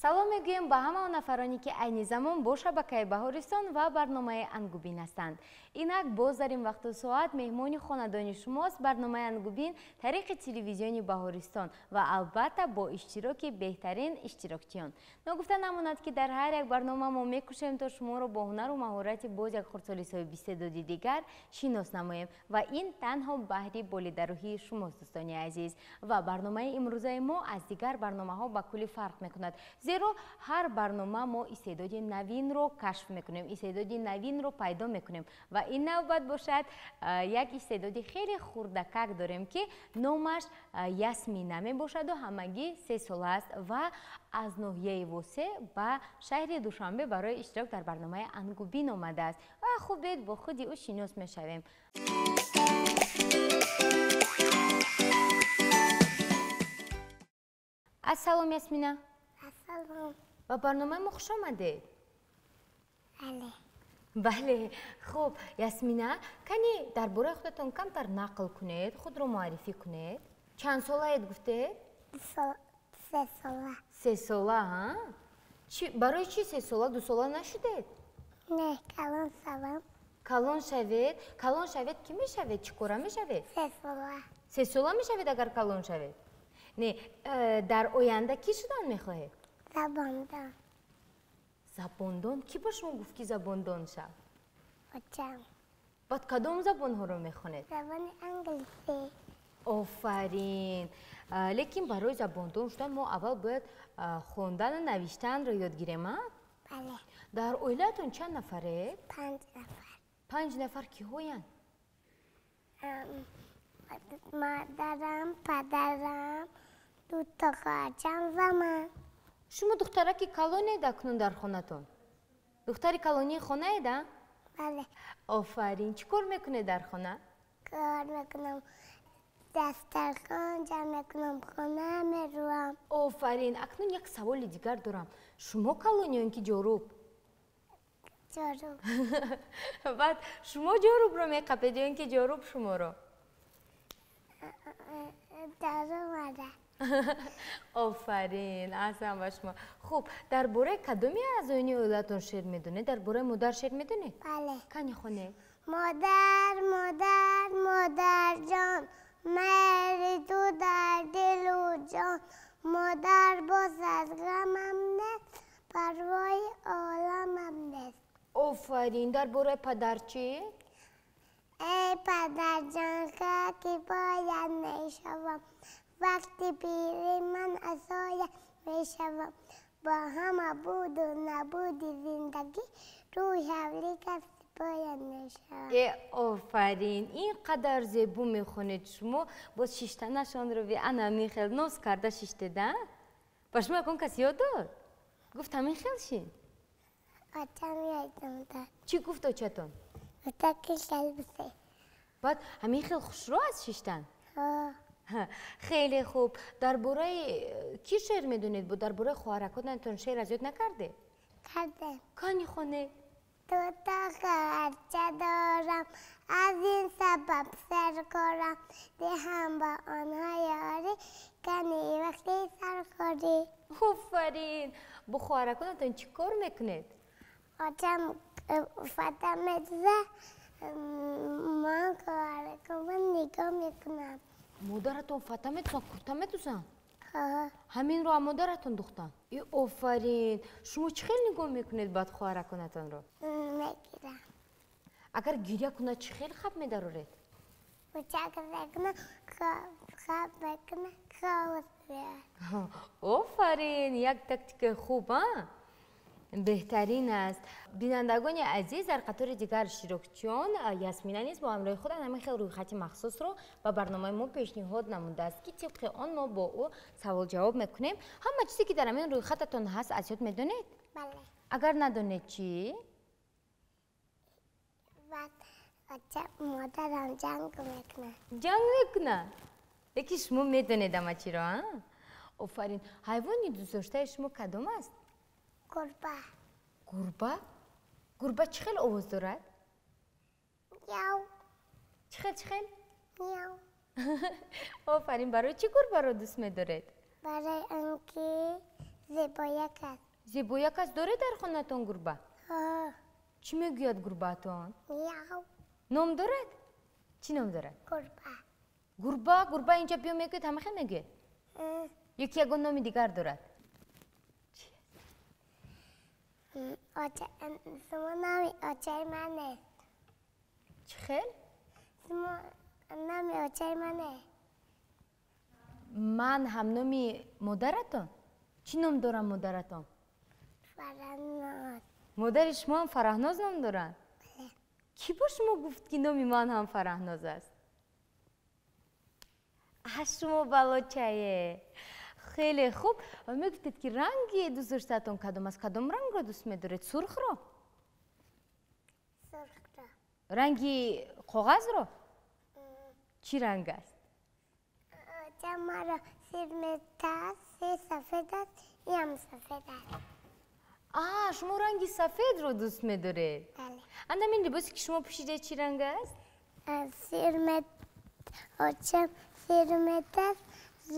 Салом мегӯем ба ҳама он нафароне, ки айни замон бо шабакаи Баҳористон ва барномаи Ангубин ҳастанд. Инак боз дар ин вақту соат меҳмони хонадони шумост барномаи Ангубин тариқи телевизиони Баҳористон ва албатта бо иштироки беҳтарин иштирокчиён. Ногуфта намонад, ки дар ҳар як барнома мо мекӯшем, то шуморо бо ҳунару маҳорати боз як хурдсоли соҳиби истеъдоди дигар шинос намоем ва ин танҳо баҳри болидарӯҳии шумост, дӯстони азиз. Ва барномаи имрӯзаи мо аз дигар барномаҳо ба куллӣ фарқ мекунад, зеро ҳар барнома мо истеъдоди навинро кашф мекунем, истеъдоди навинро пайдо мекунем ва ин навбат бошад, як истеъдоди хеле хурдакак дорем, ки номаш Ясмина мебошаду ҳамагӣ 3 сола аст ва аз ноҳияи Восе ба шаҳри Душанбе барои иштирок дар барномаи Ангубин омадааст. Ва хуб, биёед, бо худи ӯ шинос мешавем. Ассалом, Ясмина! Ассалом. Ба барномаи мо хуш омадед. Бале. Бале. Хуб, Ясмина, кани дар бораи худатон камтар нақл кунед, худро муаррифӣ кунед. Чанд солаед, гуфтед? 3 сола. 3 сола? Барои чӣ 3 сола, 2 сола нашудед? Не, калон шавам. Калон шавед. Калон шавед, кӣ мешавед, чӣ кора мешавед? 3 сола. 3 сола мешавед агар калон шавед? Не, дар оянда кӣ шудан мехоҳед? Забондон. Забондон? Кӣ ба шумо гуфт, ки забондон шав? Очам. Баъд кадом забонҳоро мехонед? Забони англисӣ. Офарин! Лекин барои забондон шудан мо аввал бояд хондану навиштанро ёд гирем, а? Бале. Дар оилаатон чанд нафаред? Панҷ нафар. Панҷ нафар киҳоянд? Модарам, падарам, дуто хоҳарчам ва ман. Шумо духтараки калонед акнун дар хонатон? Духтари калонии хонаед, а? Бале. Офарин! Чӣ кор мекунед дар хона? Кор мекунам, дастархон ҷамъ мекунам, хона мерӯям. Офарин! Акнун як саволи дигар дорам: шумо калон ё ин ки ҷоруб? Ҷоруб. Баъд шумо ҷорубро меқапед ё ин ки ҷоруб шуморо? Ҷоруб мара. Офарин, аҳсан ба шумо. Хуб, дар бораи кадоме аъзоёни оилаатон шеър медонед? Дар бораи модар шеър медонед? Бале. Кани, хонед. Модар, модар, модарҷон, меҳри ту дар дилу ҷон. Модар, боз аз ғамам нест, парвои оламам нест. Офарин! Дар бораи падар чӣ? Эй падарҷон, хоки поят мешавам, вақти пирӣ ман асоят мешавам. Бо ҳама буду набуди зиндагӣ рӯи ҳавлӣ кафи поят мешавам. Э, офарин! Ин қадар зебо мехонед шумо. Боз шиштанашонро би, ана ҳамин хел ноз карда шиштеда. Ба шумо ягон кас ёд дод, гуфт, ҳамин хел шин? Очам ёдам дод. Чӣ гуфт очатон? Гуфта, ки хел бисей. Баъд ҳамин хел хушрӯ аст шиштан? Ҳо. Хеле хуб. Дар бораи кӣ шеър медонед? Бо дар бораи хоҳараконатон шеър аз ёд накардед? Кардем. Кани, хонед. Дуто хоҳарча дорам, аз ин сабаб саркорам. Диҳам ба онҳо ёрӣ, кани вақти сархорӣ. Офарин! Бо хоҳараконатон чӣ кор мекунед? Очам фата медуза, ман хоҳараконро нигоҳ мекунам. Модаратон фата медузанд, курта медузанд? Ҳо. Ҳаминро аз модаратон духтанд? И офарин! Шумо чӣ хел нигоҳ мекунед баъд хоҳараконатонро? Мегирам. Агар гиря кунад, чӣ хел хаб медароред? Кучак мекунам, хаб мекунам, хобаш меояд. Офарин, як тактикаи хуб, а, беҳтарин аст. Бинандагони азиз, дар қатори дигар иштирокчиён Ясмина низ бо ҳамроҳи худ ҳамин хел рӯйхати махсусро ба барномаи мо пешниҳод намудааст, ки тибқи он мо бо ӯ саволҷавоб мекунем. Ҳама чизе, ки дар ҳамин рӯйхататон ҳаст, аз ёд медонед? Бале. Агар надонед, чӣ? Баъд модарам ҷанг мекунад. Ҷанг мекунад, лекин шумо медонед ҳама чиро, а? Офарин! Ҳайвони дӯстдоштаи шумо кадом аст? Гурба. Гурба? Гурба чӣ хел овоз дорад? Мяу. Чӣ хел, чӣ хел? Мяу. Офарин! Барои чӣ гурбаро дӯст медоред? Барои он ки Зебояк аст. Зебояк аст. Доред дар хонатон гурба? Ҳо. Чӣ мегӯяд гурбаатон? Мяу. Ном дорад? Чӣ ном дорад? Гурба. Гурба, гурба инҷа биё мегӯяд, ҳамахел мегӯяд? Ё ки ягон номи дигар дорад? Шумо номи очаи манед. Чӣ хел? Шумо номи очаи манед. Ман ҳам номи модаратон? Чӣ ном дорам модаратон? Фараҳноз. Модари шумо ҳам Фараҳноз ном доранд? Бале. Кӣ бо шумо гуфт, ки номи ман ҳам Фараҳноз аст? А шумо балочае. Хеле хуб. Мегуфтед, ки ранги дӯстдоштаатон кадом аст? Кадом рангро дӯст медоред? Сурхро? Сурхро. Ранги коғазро? Чӣ ранг аст? Оча маро сир метааст, сир сафед аст, иам сафед аст. А, шумо ранги сафедро дӯст медоред? Бале. Ана ин либосе ки шумо пӯшидаед чӣ ранг аст? Сир мет... очам сир метааст,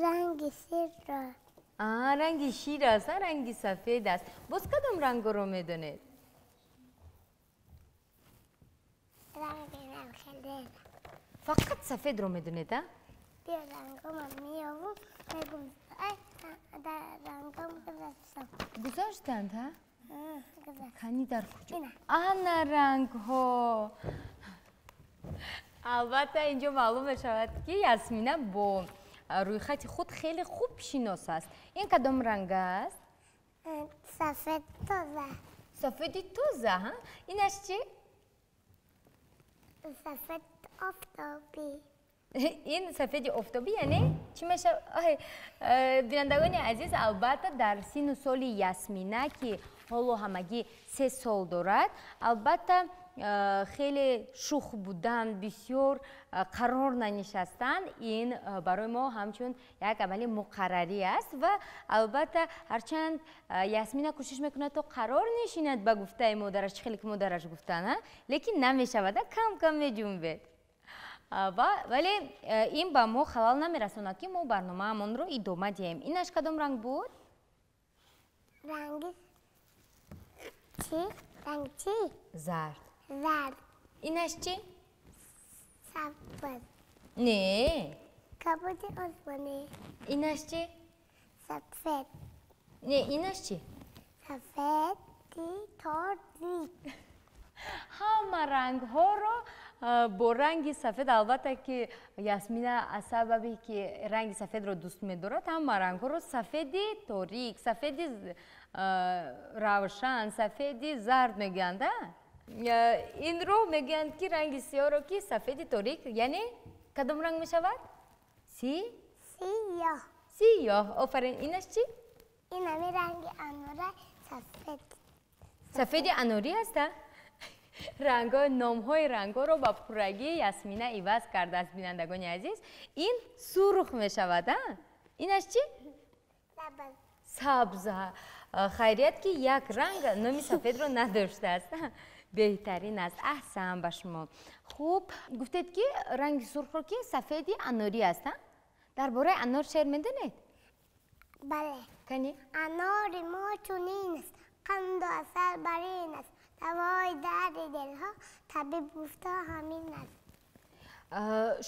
ранги сирро. А, ранги шир аст, ранги сафед аст. Боз кадом рангҳоро медонед? Ранги навхелера. Фақат сафедро медонед, а? Биё рангома меёвум, мегум, ай, дар рангом гузаштам. Гузаштанд, ҳа? Гузашт. Кани дар куҷо? Ина. Ана рангҳо. Албатта, инҷо маълум мешавад, ки Ясмина бо рӯйхати худ хеле хуб шинос аст. Ин кадом ранг аст? Сафед тоза. Сафеди тоза, ҳа? Инаш чӣ? Сафед офтобӣ. Ин сафеди офтобӣ, яъне чӣ мешавад? Бинандагони азиз, албатта, дар синну соли Ясмина, ки ҳоло ҳамагӣ 3 сол дорад, албатта, хеле шух будан, бисёр қарор нанишастан, ин барои мо ҳамчун як амали муқаррарӣ аст ва албатта, ҳарчанд Ясмина кӯшиш мекунад, то қарор нишинад ба гуфтаи модараш, чӣ хеле ки модараш гуфтан, лекин намешавад, кам кам меҷунбед. Вале ин ба мо халал намерасонад, ки мо барномаамонро идома диҳем. Инаш кадом ранг буд? Ранги чӣ? Ранги чӣ? Зард. Зард. Инаш чӣ? Сабз. Не. Кабуди осмонӣ. Инаш чӣ? Сафед. Не, инаш чӣ? Сафеди торик. Ҳама рангҳоро бо ранги сафед, албатта, ки Ясмина аз сабабе ки ранги сафедро дӯст медорад, ҳама рангҳоро сафеди торик, сафеди равшан, сафеди зард мегӯянд, а? Инро мегӯянд, ки ранги сиёҳро, ки сафеди торик, яъне кадом ранг мешавад? Си? Сиёҳ. Сиёҳ. Офарин. Инаш чӣ? Ин ҳами ранги анора, сафед. Сафеди анорӣ аст, а? Рангҳо, номҳои рангҳоро ба пуррагӣ Ясмина иваз кардааст, бинандагони азиз. Ин сурх мешавад, а? Инаш чӣ? Сабз. Сабз. Хайрият, ки як ранг номи сафедро надоштааст. Беҳтарин аст. Аҳсан ба шумо. Хуб, гуфтед, ки ранги сурхро ки сафеди анорӣ аст, а? Дар бораи анор шеър медонед? Бале. Кани? Анори мо чунин аст, қанду асал барин аст, давои дарди дилҳо табиб гуфта ҳамин аст.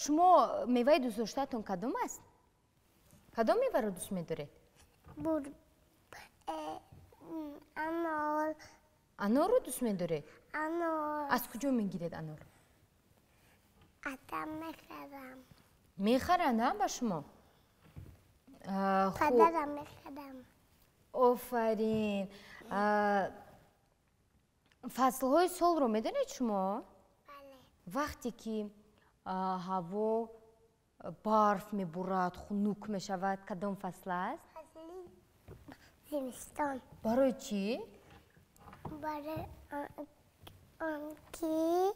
Шумо меваи дӯстдоштаатон кадом аст? Кадом меваро дӯст медоред? Анор. Анорро дӯст медоред? Анор. Аз куҷо мегиред анор? Атам мехарам. Мехаранд, а, ба шумо? Хуб. Падарам мехарам. Офарин. Фаслҳои солро медонед шумо? Бале. Вақте ки ҳаво барф мебурад, хунук мешавад, кадом фасл аст? Фасли зимистон. Барои чӣ? Барои он ки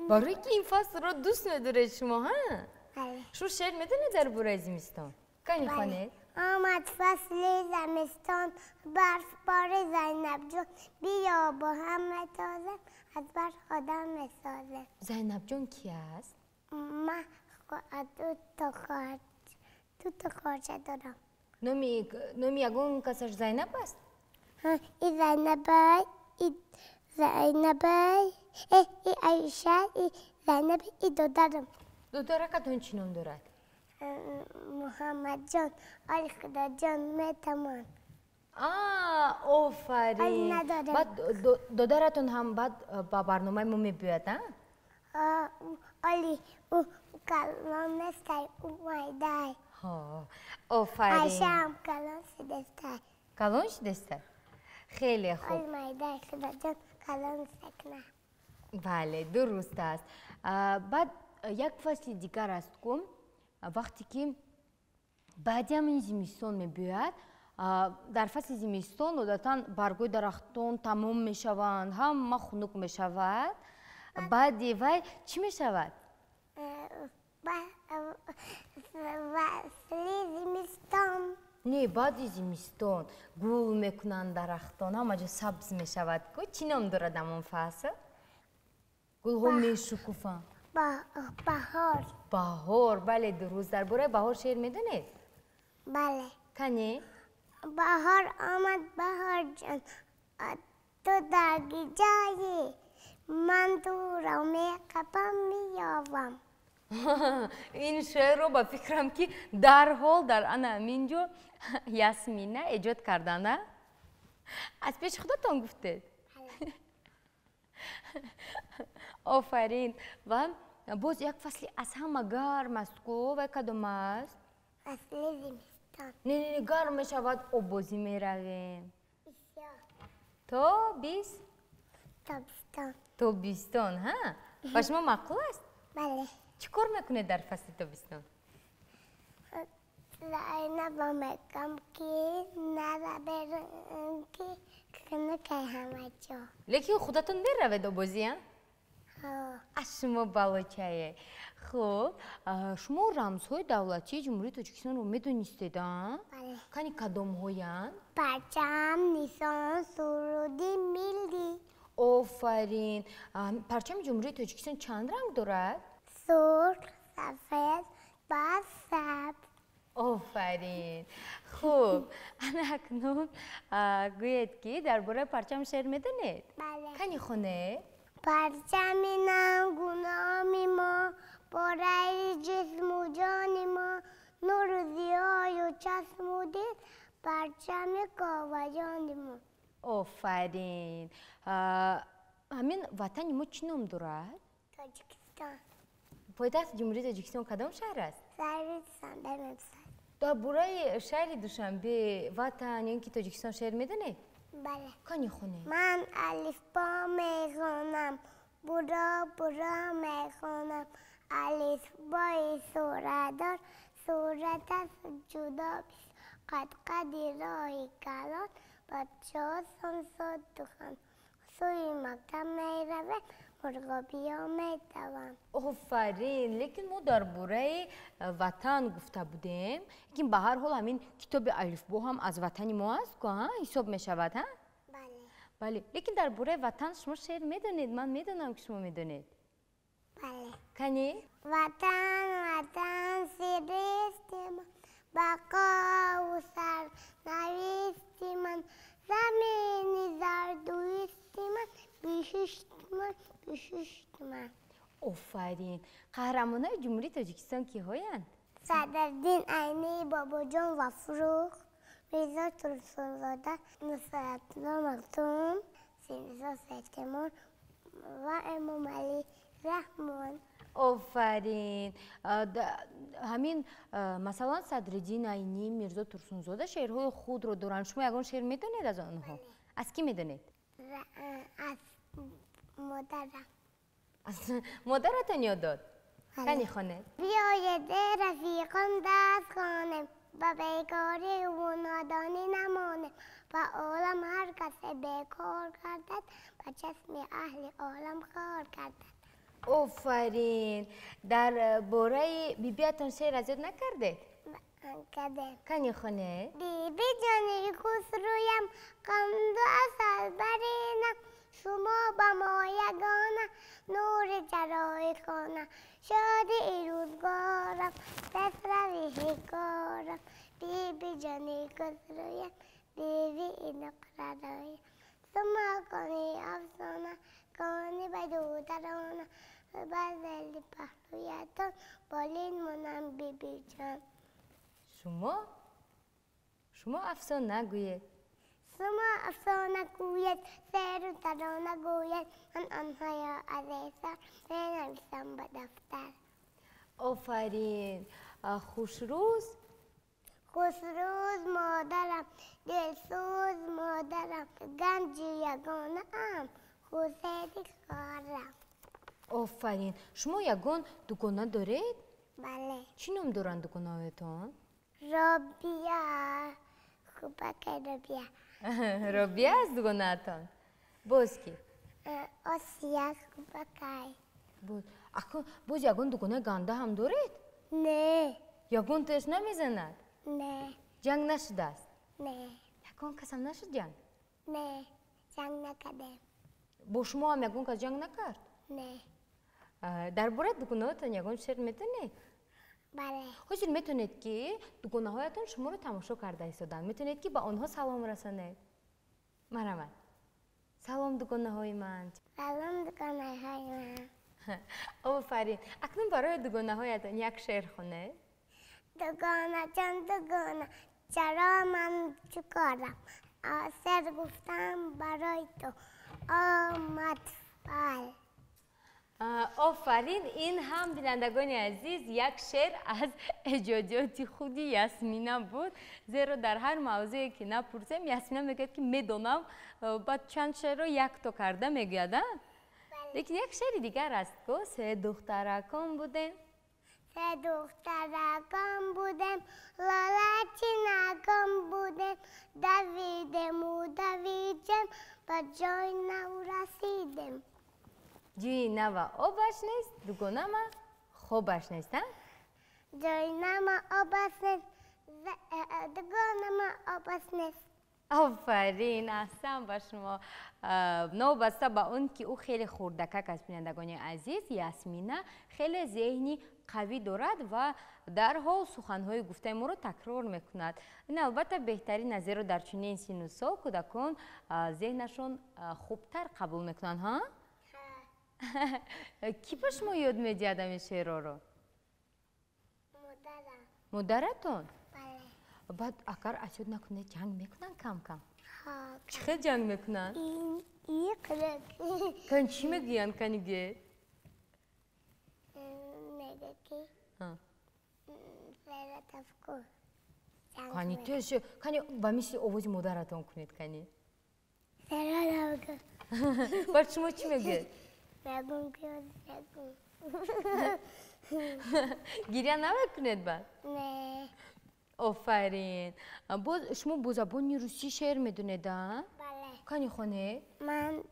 Барои ки ин фаслро дӯст медоред шумо, ҳа? Бале. Шумо шеър медонед дар бораи зимистон? Кани Бале. хонед? Омад фасли зимистон, барф бори Зайнабҷон, биё бо ҳам метозем, аз барф одам месозем. Зайнабҷон ки аст? Ман ду то хоҳарча дорам. Номи ягон касаш Зайнаб аст? И Зайнабай, и Зайнабай, и Айша, и Зайнаб, и додарам. Додаракатон чӣ ном дорад? Муҳаммадҷон, оли Худоҷон, метамон. Офарин. Баъд додаратон ҳам баъд ба барномаи мо мебиёяд, а? Оли ӯ калон нестай, ӯ майдай. Офарин. Айшаам калон шудестай. Калон шудестай? Хеле хуб. Оли майдай, Худоҷон калон секна. Бале, дуруст аст. Баъд як фасли дигар аст ку, вақте ки баъди ҳамин зимистон мебиёяд, дар фасли зимистон одатан баргҳои дарахтон тамом мешаванд, ҳама хунук мешавад. Баъди вай чӣ мешавад? Фасли зимистон. Не, баъди зимистон гул мекунанд дарахтон, ҳама ҷо сабз мешавад ку. Чӣ ном дорад ҳамон фасл? Гулҳо мешукуфанд. Баҳор. Баҳор, бале, дуруст. Дар бораи баҳор шеър медонед? Бале. Кане? Баҳор омад, баҳорҷон, ту дар ҷойӣ, ман туро меқапам, меёвам. Ин шеърро ба фикрам ки дарҳол дар ана ҳамин ҷо Ясмина эҷод кардана. Аз пеши худатон гуфтед? Офарин. Ва боз як фасли аз ҳама гарм аст ку, вай кадом аст? Фасли зимистон. Не, не, не, гарм мешавад, оббозӣ меравем. То бис? Тобистон. Тобистон, ҳа? Ба шумо маъқул аст? Бале. Чӣ кор мекунед дар фасли тобистон? Зайнаба мегӯям ки нара берун, ки хунукай ҳама ҷо. Лекин худатон меравед обозӣ, а? Аз шумо балочае. Хуб, шумо рамзҳои давлатии Ҷумҳурии Тоҷикистонро медонистед, а? Бале. Кани кадомҳоянд? Парчам, нисон, суруди миллӣ. Офарин. Парчами Ҷумҳурии Тоҷикистон чанд ранг дорад? Сурх, сафед ва сабз. Офарин. Хуб, ана акнун гӯед ки дар бораи парчам шеър медонед? Бале. Кани хонед? Парчами нангуноми мо, бораи ҷисму ҷони мо, нуру зиёю чашму дил, парчами коваҷони мо. Офарин. Ҳамин ватани мо чӣ ном дорад? Тоҷикистон. Пойтахти Ҷумҳурии Тоҷикистон кадом шаҳр аст? Шаҳри Душанбе мебошад. Дар бораи шаҳри Душанбе, ватан ё ин ки Тоҷикистон шеър медонед? Бале. Кани хонед? Ман алифбо мехонам, буро буро мехонам. Алифбои суратдор, сураташ ҷудо бисёр. Қадқади роҳи калон, подшоҳ сонсоду духон. Сӯи мактаб меравем, мурғобиё медаванд. Офарин. Лекин мо дар бораи ватан гуфта будем. Лекин ба ҳар ҳол ҳамин китоби алифбо ҳам аз ватани мо аст ку, ҳа? Ҳисоб мешавад, ҳа? Бале. Бале. Лекин дар бораи ватан шумо шеър медонед? Ман медонам ки шумо медонед. Бале. Кани? Ватан, ватан, сиристи ман, бақову сарнависти ман, замини зардуисти ман, биҳишти ман, биҳишти ман. Офарин. Қаҳрамонои Ҷумҳурии Тоҷикистон киҳоянд? Садриддин Айнӣ, Бобоҷон Ғафуров, Мирзо Турсунзода, Нусратулло Маҳсум, Симзо Сейдтемур ва Эмомалӣ Раҳмон. Офарин. Ҳамин, масалан, Садриддин Айнӣ, Мирзо Турсунзода шеърҳои худро доранд. Шумо ягон шеър медонед аз онҳо? Аз кӣ медонед? Аз модарам. Аз модаратон ёд дод? Бале. Кани хонед? Биёед, эй рафиқон, даст хонем, ба бекориву нодонӣ намонем. Ба олам ҳар касе бекор гардад, ба чашми аҳли олам хор гардад. Офарин. Дар бораи бибиятон шеър аз ёд накардед? Кардем. Кани хонед? Биби ҷони хусрӯям, қанду асал баринам, шумо ба мо ягона, нури чарои хона, шодии рӯзгорам, пешрави ҳикорам, Биби ҷони гузрӯям, биби нуқрароям. Шумо кони афсона, кони баду тарона, ба зели паҳлӯятон болин монам, бибиҷон. Шумо афсона гӯед. Шумо афсона гӯед, шеъру тарона гӯед, ман онҳоро аз эсар менависам ба дафтар. Офарин. Хушрӯз? Хушрӯз модарам, дилсӯз модарам, ганҷи ягонаам, хуршеди корам. Офарин. Шумо ягон дугона доред? Бале. Чӣ ном доранд дугонаҳоятон? Робия. Хубакай Робия. Робия аст дугонаатон? Боз ки? Осия хубакай. Боз ягон дугонаи ганда ҳам доред? Не. Ягон теш намезанад? Не. Ҷанг нашудааст? Не. Ягон касам нашуд ҷанг? Не, ҷанг накардем. Бо шумо ҳам ягон кас ҷанг накард? Не. Дар бораи дугонаҳоятон ягон шеър метонед? Бале. Ҳозир метонед, ки дугонаҳоятон шуморо тамошо карда истоданд, метонед, ки ба онҳо салом расонед. Марҳамат. Салом, дугонаҳои ман. Салом, дугонаҳои ман. Офарин. Акнун барои дугонаҳоятон як шеър хонед. Дугонаҷон, дугона, чаро ман чӣ корам? Шеър гуфтам барои ту омад фал. Офарин. Ин ҳам, бинандагони азиз, як шеър аз эҷодиёти худи Ясмина буд, зеро дар ҳар мавзӯе ки напурсем, Ясмина мегӯяд, ки медонам, баъд чанд шеърро якто карда мегӯяд. Лекин як шеъри дигар аст ко, се духтаракон будем. Се духтаракон будем, лолачинакон будем, давидему давидем, ба ҷои нав расидем. Ҷӯи нава обаш нест, дугонама хобаш нест, а? Ҷои нама обаш нест, дугонама обаш нест. Офарин, аҳсан ба шумо. Новобаста ба он ки ӯ хеле хурдакак аст, бинандагони азиз, Ясмина хеле зеҳни қавӣ дорад ва дарҳол суханҳои гуфтаи моро такрор мекунад. Ин албатта беҳтарин аст, зеро дар чунин синну сол кӯдакон зеҳнашон хубтар қабул мекунанд. Ҳа, кӣ ба шумо ёд медиҳад ҳамин шеърҳоро? Модарам. Модаратон? Бале. Баъд агар аз ёд накунед, ҷанг мекунанд кам кам? Ҳа. Чӣ хел ҷанг мекунанд? Иқрик. Кан, чӣ мегӯянд, каниге? Мега ки сера тафку. Кани теш, кани ба мисли овози модаратон кунед, кани. Сера тафку. Баъд шумо чӣ мегӯед? Мегӯм ки мегӯм. Гиря намекунед баъд? Не. Офарин. Боз шумо бо забони русӣ шеър медонед, а? Бале. Кани хонед. Ман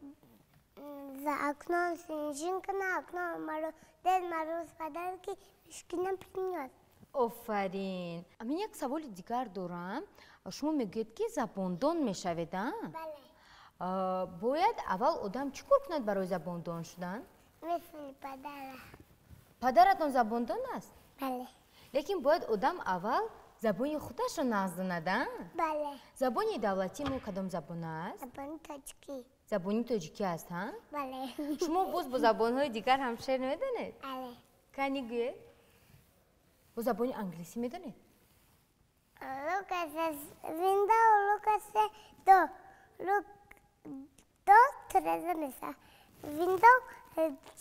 за окном снежинка, на окном мороз, Дед Мороз подарки мишки нам принес. Офарин. Ман як саволи дигар дорам. Шумо мегӯед, ки забондон мешавед, а? Бале. Бояд аввал одам чӣ кор кунад барои забондон шудан? Мисли падара. Падаратон забондон аст? Бале. Лекин бояд одам аввал забони худашро нағз донад, а? Бале. Забони давлатии мо кадом забон аст? Забони тоҷикӣ. Забони тоҷикӣ аст, ҳа? Бале. Шумо боз бо забонҳои дигар ҳам шеър медонед? Бале. Кани гӯед. Бо забони англисӣ медонед? Look at the window, look at the door. Look, door тиреза меша. Window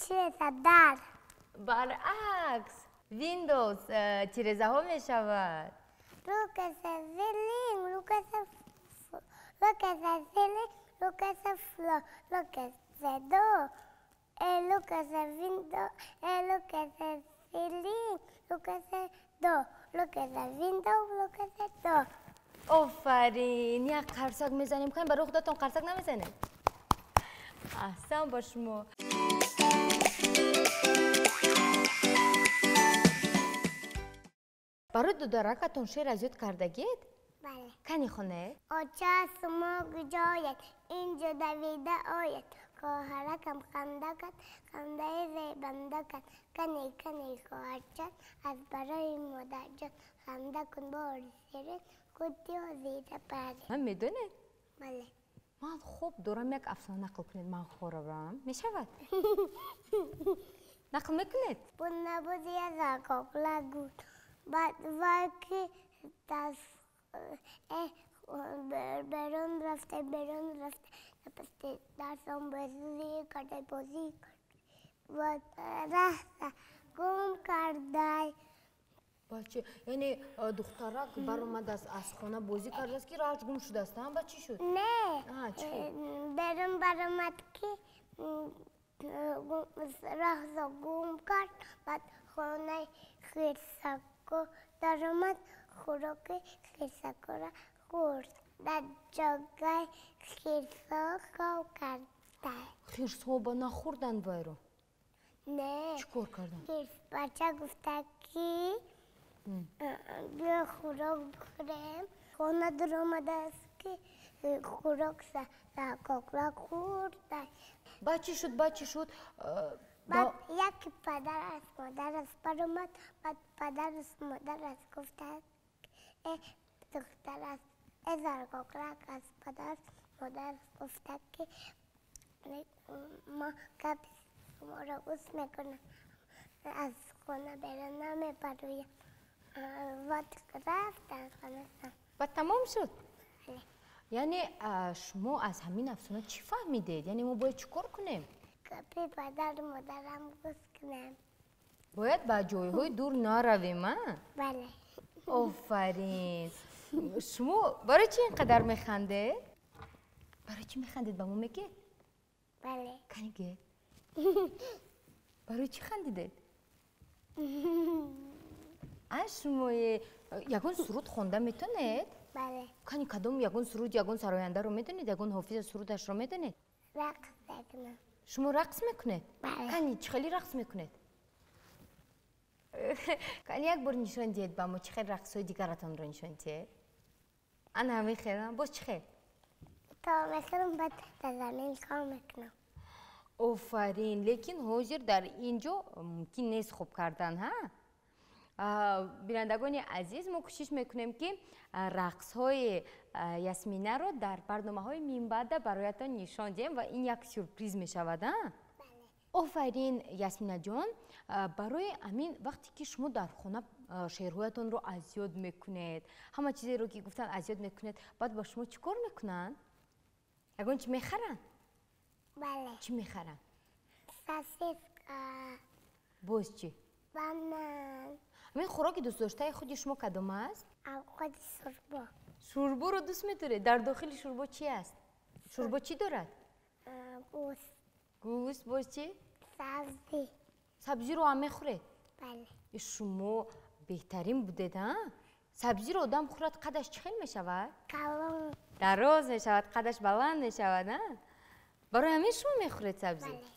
чиеса дар. Баръакс, windows тирезаҳо мешавад. Look at the ceiling, look at the look at the ceiling, look at the floor, look at the door. Look at the window, look at the ceiling, look at the door, look at the window, look at the door. Офарин. Як қарсак мезанем. Кани, барои худатон қарсак намезанед? Аҳсан ба шумо. Барои додаракатон шеър аз ёд кардагед? Бале. Кани хонед. Оча, шумо куҷоед? Инҷо давида оед. Хоҳаракам ханда кард, хандаи зебанда кард. Кани, кани, хоҳарҷон, аз барои модарҷон ханда кун бори ширин, худи ҳозира парин. Ман медонед? Бале. Ман хоб дорам, як афсона нақл кунед, ман хоравам. Мешавад? Нақл мекунед? Буд набуд як заркокла буд. Баъд вай ки берун рафта, берун рафта, пасти дарсон бозӣ карда, бозӣ карда, раҳта гум кардай. Бача, яъне духтарак баромадааст аз хона, бозӣ кардааст, ки раҳаш гум шудааст, ба чӣ шуд? Не, берун баромад, ки раҳро гум кард, баъд хонаи хирсако даромад, хӯроки хирсакоро хӯрд. Дар ҷойгаи хирсҳо хоб кардай. Хирсҳо ба нахӯрданд вайро? Не. Чӣ кор карданд? Хирсбача гуфта, ки биё хӯрок бихӯрем. Хона даромадааст, ки хӯрок заркокла хӯрдай. Баъд чӣ шуд, баъд чӣ шуд? Баъд яке падараш модараш баромад, баъд падараш модараш гуфта, э духтараш, э заркоклак аз падараш модараш гуфта, ки ма гапи шуморо гӯш мекунам, аз хона берун намебароям. Баъд рафтанд хонаашон. Баъд тамом шуд? Бале. Яъне шумо аз ҳамин афсона чӣ фаҳмидед? Яъне мо бояд чӣ кор кунем? Гапи падару модарам гӯш кунем. Бояд ба ҷойҳои дур наравем, а? Бале. Офарин. Шумо барои чӣ ин қадар механдед? Барои чӣ механдед, ба мо мегӯед? Бале. Кани гӯед. Барои чӣ хандидед? А шумо ягон суруд хонда метонед? Бале. Кани кадом ягон суруд, ягон сарояндаро медонед, ягон ҳофиза сурудашро медонед? Рақс мекунам. Шумо рақс мекунед? Бале. Кани чӣ хеле рақс мекунед? Кани як бор нишон диҳед ба мо, чӣ хел рақсҳои дигаратонро нишон диҳед? Ана ҳамин хел, боз чӣ хел? То мехӯрам, баъд дар замин хоб мекунам. Офарин, лекин ҳозир дар ин ҷо мумкин нест хоб кардан, ҳа? Бинандагони азиз, мо кӯшиш мекунем, ки рақсҳои Ясминаро дар барномаҳои минбаъда бароятон нишон диҳем ва ин як сюрприз мешавад, а? Офарин, Ясминаҷон, барои ҳамин вақте ки шумо дар хона шеърҳоятонро аз ёд мекунед, ҳама чизеро ки гуфтан аз ёд мекунед, баъд ба шумо чӣ кор мекунанд? Ягон чӣ мехаранд? Бале. Чӣ мехаранд? Сосиска. Боз чӣ? Банан. Ҳамин хӯроки дӯстдоштаи худи шумо кадом аст? Авқоти шӯрбо. Шӯрборо дӯст медоред? Дар дохили шӯрбо чӣ аст? Шӯрбо чӣ дорад? Гӯшт. Гӯшт, боз чӣ? Сабзӣ. Сабзиро ҳам мехӯред? Бале. Шумо беҳтарин будед, а? Сабзиро одам хӯрад, қадаш чӣ хел мешавад? Калон. Дароз мешавад, қадаш баланд мешавад, а? Барои ҳамин шумо мехӯред сабзӣ? Бале.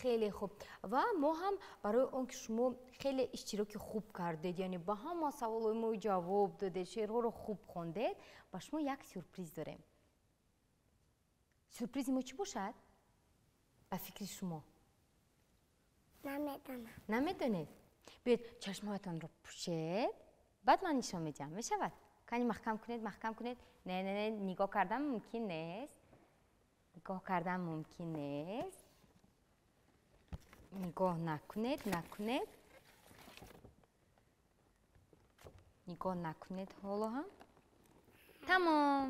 Хеле хуб. Ва мо ҳам барои он ки шумо хеле иштироки хуб кардед, яъне ба ҳама саволҳои мо ҷавоб додед, шеърҳоро хуб хондед, ба шумо як сюрприз дорем. Сюрпризи мо чӣ бошад? Ба фикри шумо? Намедонам. Намедонед? Биёед чашмҳоятонро пӯшед, баъд ман нишон медиҳам. Мешавад? Кани маҳкам кунед, маҳкам кунед. Не, не, не, нигоҳ кардан мумкин нест. Нигоҳ кардан мумкин нест. Нигоҳ накунед, накунед. Нигоҳ накунед ҳоло ҳам. Тамом.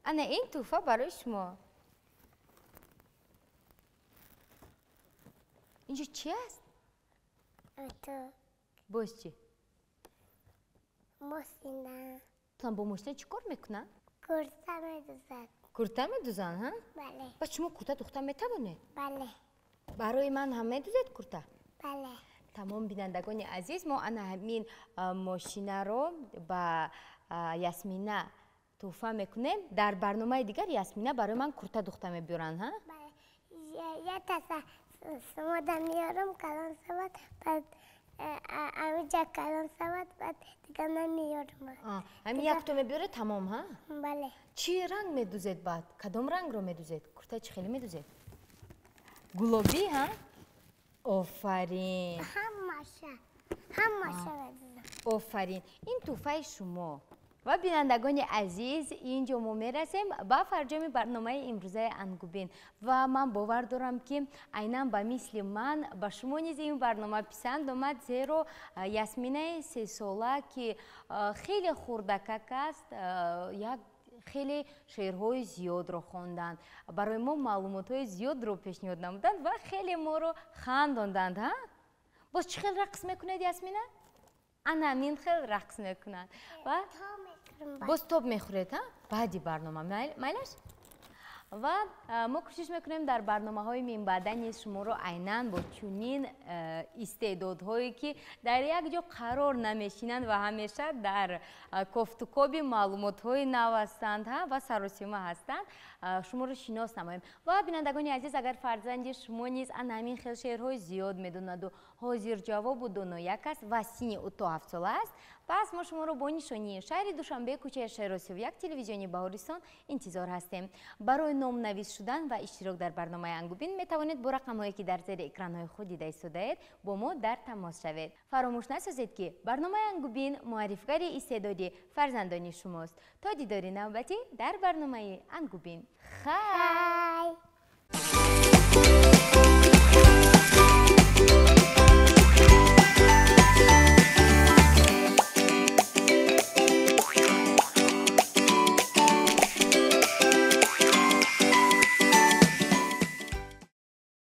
Ана ин тӯҳфа барои шумо. Инҷо чӣ аст? Ото. Боз чӣ? Мошина. Бо мошина чӣ кор мекунанд? Курта медузанд. Курта медузанд, ҳа? Бале. Баъд шумо курта духта метавонед? Бале. Барои ман ҳам медузед курта? Бале. Тамом, бинандагони азиз, мо ана ҳамин мошинаро ба Ясмина тӯҳфа мекунем. Дар барномаи дигар Ясмина барои ман курта духта мебиёранд, ҳа? Бале. Я таса шумо да меёрам, калон шавад, баъд Амиҷа калон шавад, баъд дига намеёрам. Ҳамин якто мебиёред, тамом, ҳа? Бале. Чӣ ранг медузед баъд? Кадом рангро медузед? Куртаи чӣ хеле медузед? Гулобӣ, ҳа? Офарин. Ҳамаша. Ҳамаша медузам. Офарин. Ин тӯҳфаи шумо. Ва бинандагони азиз, ин ҷо мо мерасем ба фарҷоми барномаи имрӯзаи Ангубин ва ман бовар дорам, ки айнан ба мисли ман ба шумо низ ин барнома писанд омад, зеро Ясминаи сесола, ки хеле хурдакак аст, як хеле шеърҳои зиёдро хонданд, барои мо маълумотҳои зиёдро пешниҳод намуданд ва хеле моро хандонданд. Ҳа, боз чӣ хел рақс мекунед, Ясмина? Ана ҳамин хел рақс мекунанд ва боз тоб мехӯред, ҳа, баъди барнома, майлаш? Ва мо кӯшиш мекунем дар барномаҳои минбаъда низ шуморо айнан бо чунин истеъдодҳое, ки дар як ҷо қарор намешинанд ва ҳамеша дар кофтукоби маълумотҳои нав ҳастанд ва саросима ҳастанд, шуморо шинос намоем. Ва бинандагони азиз, агар фарзанди шумо низ ана ҳамин хел шеърҳои зиёд медонаду ҳозирҷавобу донояк аст ва синни ӯ то 7-сола аст, пас мо шуморо бо нишонии шаҳри Душанбе, кӯчаи Шеросиёв 1, телевизиони Баҳористон интизор ҳастем. Барои номнавис шудан ва иштирок дар барномаи Ангубин метавонед бо рақамҳое, ки дар зери экранҳои худ дида истодаед, бо мо дар тамос шавед. Фаромӯш насозед, ки барномаи Ангубин муаррифгари истеъдоди фарзандони шумост. То дидори навбатӣ дар барномаи Ангубин, хайр. Хай.